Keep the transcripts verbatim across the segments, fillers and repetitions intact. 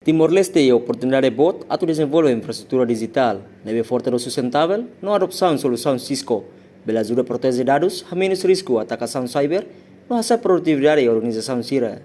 Timor-Leste iha oportunidade boot atu dezenvolve infraestrutura dijitál ne'ebé forte no sustentável, no adosaun solusaun Cisco bele ajuda proteje dadus, hamenus risku atakasaun cyber, no hasa'e produtividade iha organizasaun sira.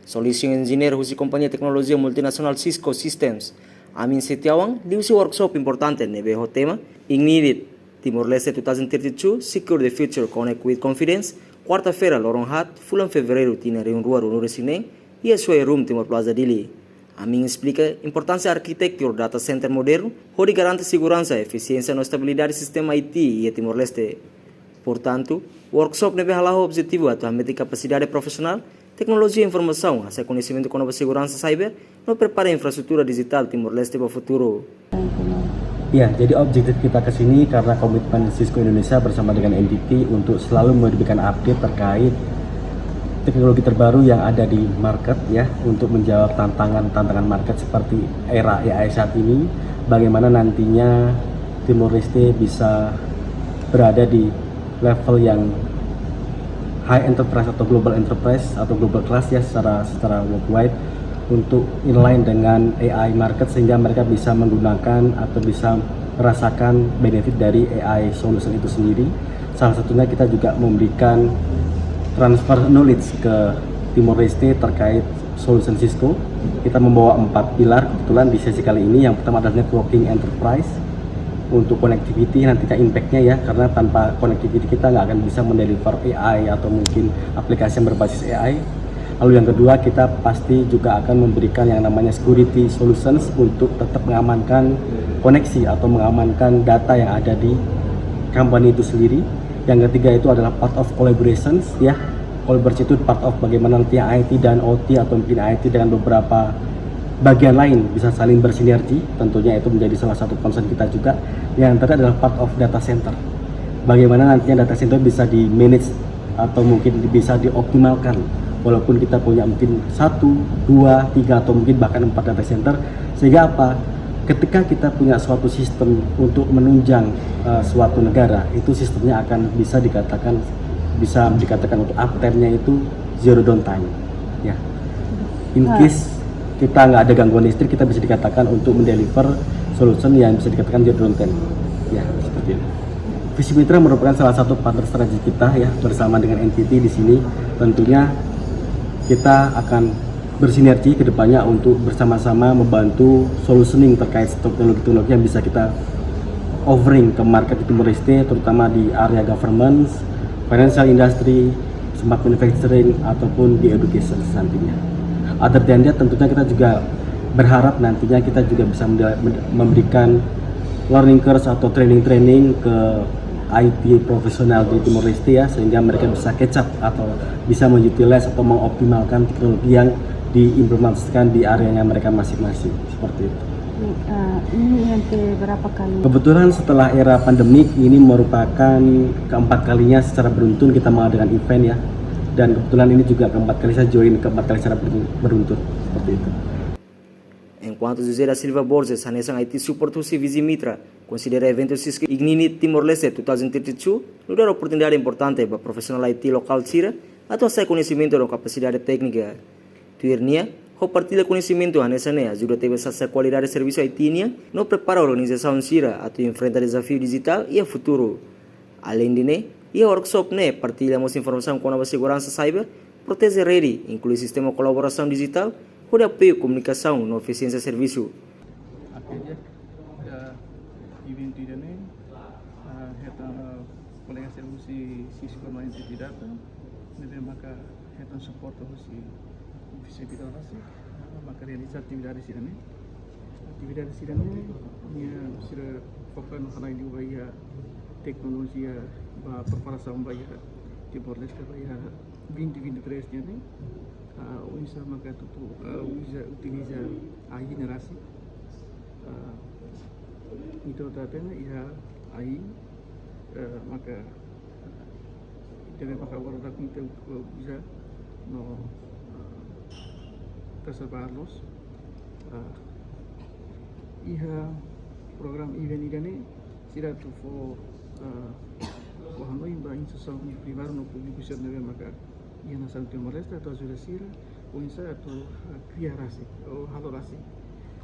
Solution Engineer husi kompañia teknolojia multinasionál Cisco Systems, Amin Setiawan, liuhusi workshop importante ne'ebé ho tema Ignited Timor-Leste two thousand thirty-two, Secure the Future, Connect with Confidence, kuarta-feira, loron haat, fulan Fevereiru, tinan rihun rua ruanulu-resin-neen, iha Suai Room, Timor Plaza, Dili. Amin esplika importánsia arkitektura data center modernu, hodi garante seguransa, efisiénsia no estabilidade sistema I T iha Timor-Leste. Portantu, workshop ne'ebé hala'o ho objetivu atu hametin kapasidade profisionál, teknolojia informasaun, hasa'e koñesimentu kona-ba seguransa cyber, no prepara infraestrutura dijitál Timor-Leste ba futuru. Ya, jadi objektif kita ke sini karena komitmen Cisco Indonesia bersama dengan N T T untuk selalu memberikan update terkait teknologi terbaru yang ada di market, ya, untuk menjawab tantangan-tantangan market seperti era A I saat ini, bagaimana nantinya Timor Leste bisa berada di level yang high enterprise atau global enterprise atau global class, ya, secara secara worldwide, untuk inline dengan A I market, sehingga mereka bisa menggunakan atau bisa merasakan benefit dari A I solution itu sendiri. Salah satunya kita juga memberikan transfer knowledge ke Timor Leste terkait solution Cisco. Kita membawa empat pilar kebetulan di sesi kali ini. Yang pertama adalah networking enterprise, untuk connectivity, nantinya impact-nya, ya, karena tanpa connectivity kita nggak akan bisa mendeliver A I atau mungkin aplikasi yang berbasis A I. Lalu yang kedua, kita pasti juga akan memberikan yang namanya security solutions untuk tetap mengamankan koneksi atau mengamankan data yang ada di company itu sendiri. Yang ketiga itu adalah part of collaborations, ya. Collaboration itu part of bagaimana nanti I T dan O T atau mungkin I T dengan beberapa bagian lain bisa saling bersinergi. Tentunya itu menjadi salah satu concern kita juga. Yang terakhir adalah part of data center. Bagaimana nantinya data center bisa di-manage atau mungkin bisa dioptimalkan. Walaupun kita punya mungkin satu, dua, tiga, atau mungkin bahkan empat data center, sehingga apa? Ketika kita punya suatu sistem untuk menunjang, eh, suatu negara, itu sistemnya akan bisa dikatakan, bisa dikatakan untuk uptime-nya itu zero downtime. Ya. In case kita nggak ada gangguan listrik, kita bisa dikatakan untuk mendeliver solution yang bisa dikatakan zero downtime. Ya, seperti itu. Visi Mitra merupakan salah satu partner strategis kita, ya, bersama dengan N T T di sini. Tentunya kita akan bersinergi ke depannya untuk bersama-sama membantu solutioning terkait teknologi-teknologi yang bisa kita offering ke market di Timor Leste, terutama di area governance, financial industry, smart manufacturing, ataupun di education nantinya. Other than that, tentunya kita juga berharap nantinya kita juga bisa mende-, memberikan learning course atau training-training ke I T profesional di Timor Leste, ya, sehingga mereka bisa catch up atau bisa mengutilize atau mengoptimalkan teknologi yang diimplementasikan di areanya mereka masing-masing, seperti itu. Ini, eh, ini yang keberapa kali? Kebetulan setelah era pandemik, ini merupakan keempat kalinya secara beruntun kita mengadakan event, ya. Dan kebetulan ini juga keempat kali saya join, keempat kali secara beruntun, seperti itu. Enkuantu José da Silva Borges, hanesan I T support husi Visi Mitra, konsidera eventu Cisco Ignite Timor-Leste two thousand thirty-two nu'udar oportunidade importante ba profisionál I T lokál sira atu hasa'e koñesimentu no kapasidade téknika. Tuir nia, ho partilla koñesimentu hanesan ne'e ajuda tebes hasa'e kualidade servisu I T nian, no prepara organizasaun sira atu enfrenta dezafiu dijitál iha futuru. Aleinde ne'e, iha workshop ne'e partilla mós informasaun kona-ba seguransa cyber, proteje rede, inklui sistema kolaborasaun dijitál, hodi apoiu komunikasaun no efisiénsia servisu. Oke, ya. Ya, eventu ida-ne'e, ah, hetan, ah, kolega sira husi Cisco no N T T Data, ne'ebé maka hetan suporta husi Visi Mitra rasik, ah, maka realiza atividade sira-ne'e. Atividade sira-ne'e, nia sira foka no halai liu ba iha teknolojia, ba preparasaun ba iha Timor-Leste, ba iha vinte vinte e três nian ne'e, ah, oinsá maka atu, ah, uza, utiliza A I generasi. Ah, ita atu hatene iha A I, ah, maka, ah, ita-nia maka agora ita uza no, ah, terserbar loos. Ah, iha programa event ida-ne'e, sira atu fó, ah, fó hanoin ba instituisaun privadu no públiku sira ne'ebé maka iha nasaun Timor-Leste atu ajuda sira, oinsá atu, ah, kria rasik, ou halo rasik,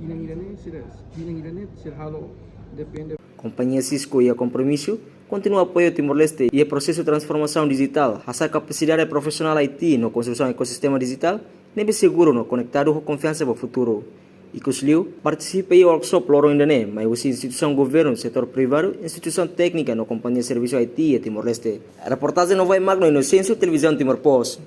Inan ida-ne'e sira, inan ida-ne'e sira halo depende. Kompañia Cisco iha kompromisu kontinua apoia Timor-Leste iha prosesu transformasaun dijitál, hasa'e kapasidade profisionál I T no konstrusaun ekosistema dijitál ne'ebé seguru no konektadu ho konfiansa ba futuru. Ikusliu, partisipa iha workshop loron ida-ne'e mai husi instituisaun governu, setór privadu, instituisaun téknika no kompañia servisu I T iha Timor-Leste. Reportajen Novai Magno, Inocêncio, Televizaun Timor Post.